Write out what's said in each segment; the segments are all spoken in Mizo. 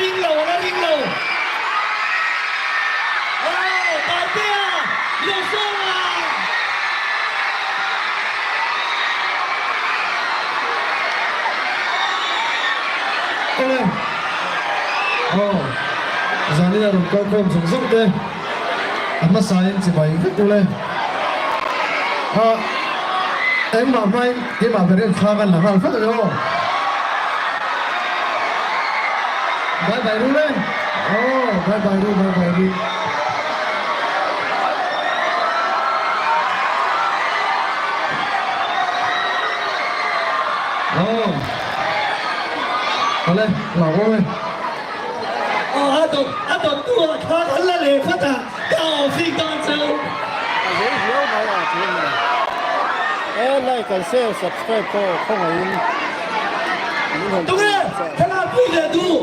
ring lo, a la ring lo. Aw, Taitea, Losanga! Awle, aw, zanin a rawn kal khawm zawng zawng te a hmasain chibai vek ule. A, engmah hmain keimah ber hian thla kan la nghal vat ang e aw. Bye bye ru le. Aw, bye bye ru, bye bye ru. Aw, awle, hlauh awm e. Aw, a dawt, a dawt tu ah khan an la leh vat a, ka awfik dawn chu. A zei viau mai a tih a ni. E like and share subscribe pawh khawngaihin min han Tunge thlalak pui leh duh?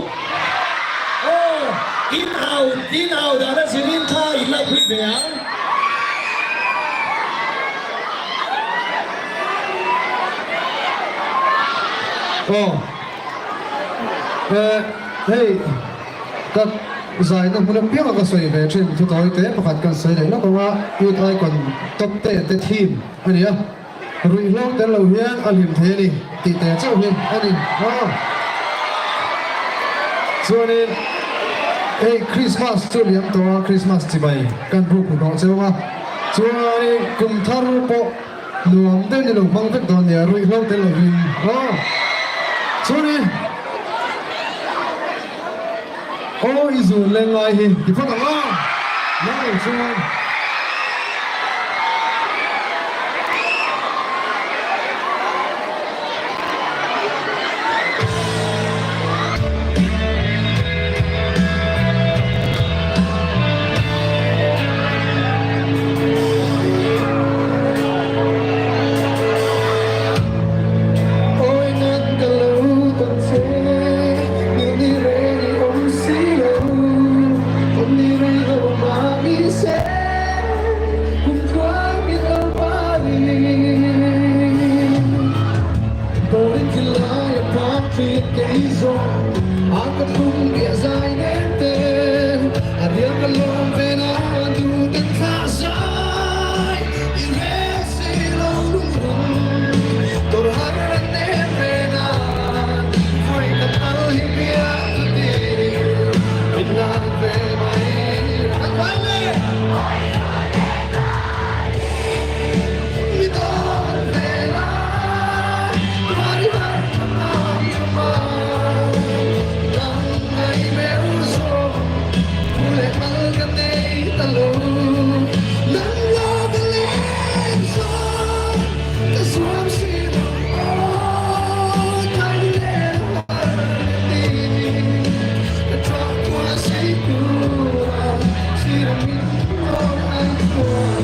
Aw, in au, in au dan a zirin kha in la pui ve ang. Aw, eh, hei ka zaina hmun apianga ka sawi ve thin thu tawi te pakhat kan sawi leh lawk ang a, Youth Icon top ten te theme a ni a. Ruihhlo tel lo hian a hlim thei a ni tih te chauh hi a ni a. Chuanin hei Krismas chu liam tawh a, Krismas chibai kan ruk hnuhnawh cheu ang a. Chuanin kum thar pawh nuam deuh ni lo hmang vek dawn nia, ruihhlo tel lovin a. Chuanin aw i zun leng lai hi ti phawt ang a, nang lo chuan. Awi ngat ka lo tak che, nil ni reng i awm si lo, awm ni rei lo mah ni se, kum tluang min lo pari. Bawlin thil lai a phak thin kei zawng, a ka thlung biah zai nem te, a rial ka lawm ve nan duh ten thlah zai i rel si lo lungrun. Tor har a nem ve nan vui ka thal hi biak chu tir min lan ve mai a kai le mi dawn ve lai tuari har a chuma nang ngai meu zawng thu leh mal ka nei ta lo nang lo ka leng zawng Ka zuam si lo aw kai leng har ti ka ṭah tua si tura sir min rawn ai chuan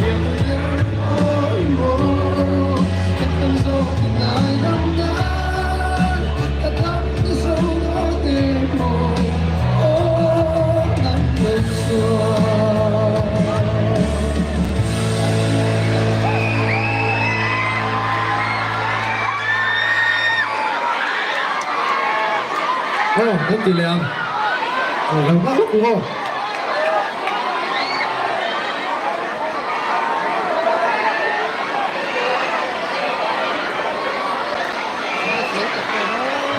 riak ler awi maw ka tam zawk ti ngai dam nan ka dam ni zo lo te maw aw nang lo chuan. Aw kan ti leh ang aw lo nghak lawk u aw.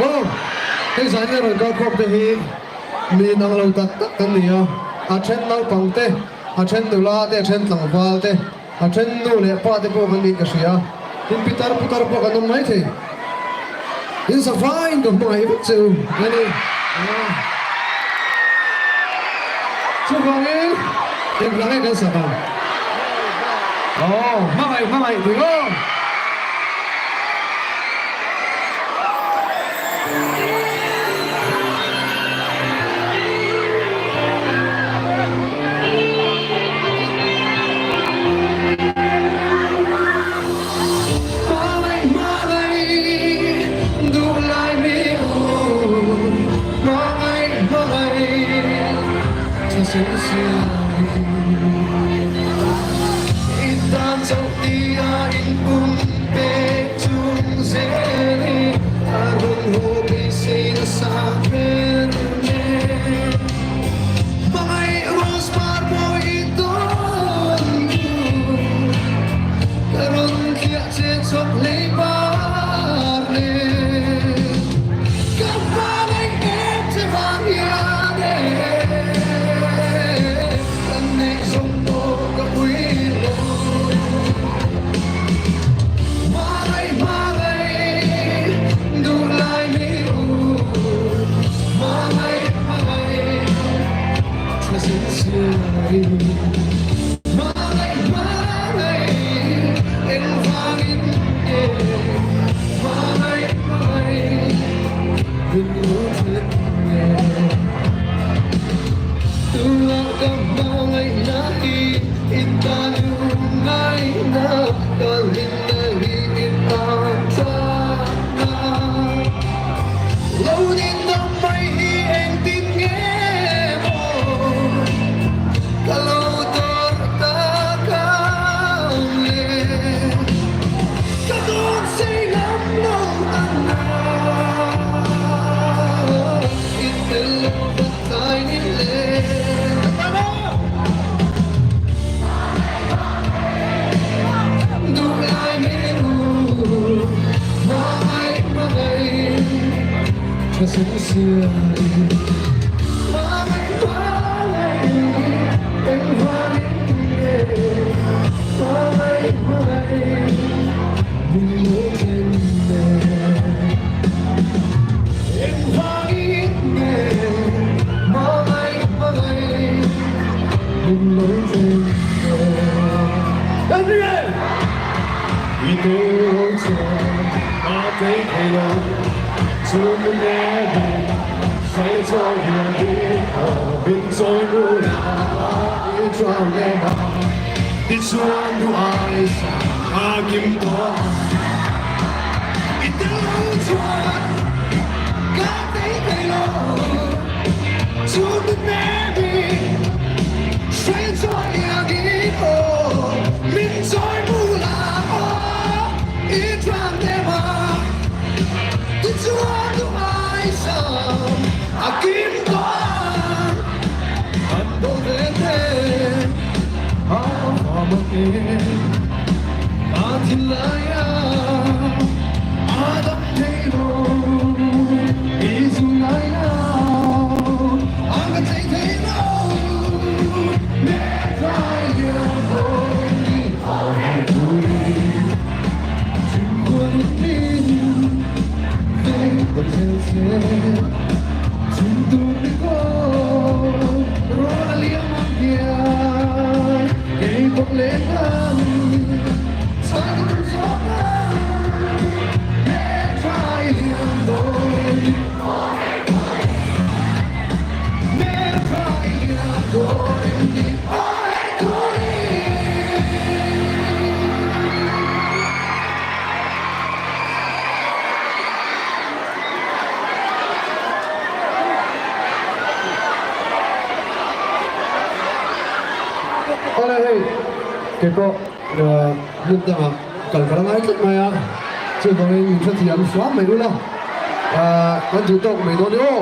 Aw hei zan hian rawn kal khawm te hi mi inang lo tak tak kan ni a, a then naupang te A then nula te, a then tlangval te, a then nu leh pa te pawh kan niin ka hria. Tin pitar putar pawh kan awm mai thei. In safaiin ka hmangaih vek che u a ni. Chuvangin engvang nge kan sak ang? Aw, hmangaih hmangaih tih aw. Ka dawn sei lam lo ang na I tel lo va tlai ni le Ka ta lo Duh lai min u Hmangaih hmangaih Tha sung siai Hmangaih hmangaih Engvangin nge Hmangaih hmangaih Min lo then ve Engvangin nge Hmangaih hmangaih Min lo then ve Henry! I tel chuan a tei thei lo Chu min nge Say cho hian hi min chawi mu la i chuan le ma ti chuan duh ai sa a kim tawh I tel lo chuan ka tei thei lo Chu min nge Say cho hian hi min chawi mu la i chuan le ma ti chuan duh ai sam a kim tawh ang an bo ve te a fa mak e ka thinlai a a dam thei lo i zu ngai lo a ka chei thei lo mẹ trai yêu tôi đi vào vui quân min về còn theo xe chúng tôi có rồi liam mang kia ngày bốc lên thăng sáng cũng gió mẹ trai liam đôi mẹ trai liam đôi ôi tôi. Awle hei, kei pawh hmun dangah kal ka la ngai tlat mai a, chuvangin min hrethiam hram mai ula, kan duh tawk mai dawn i aw.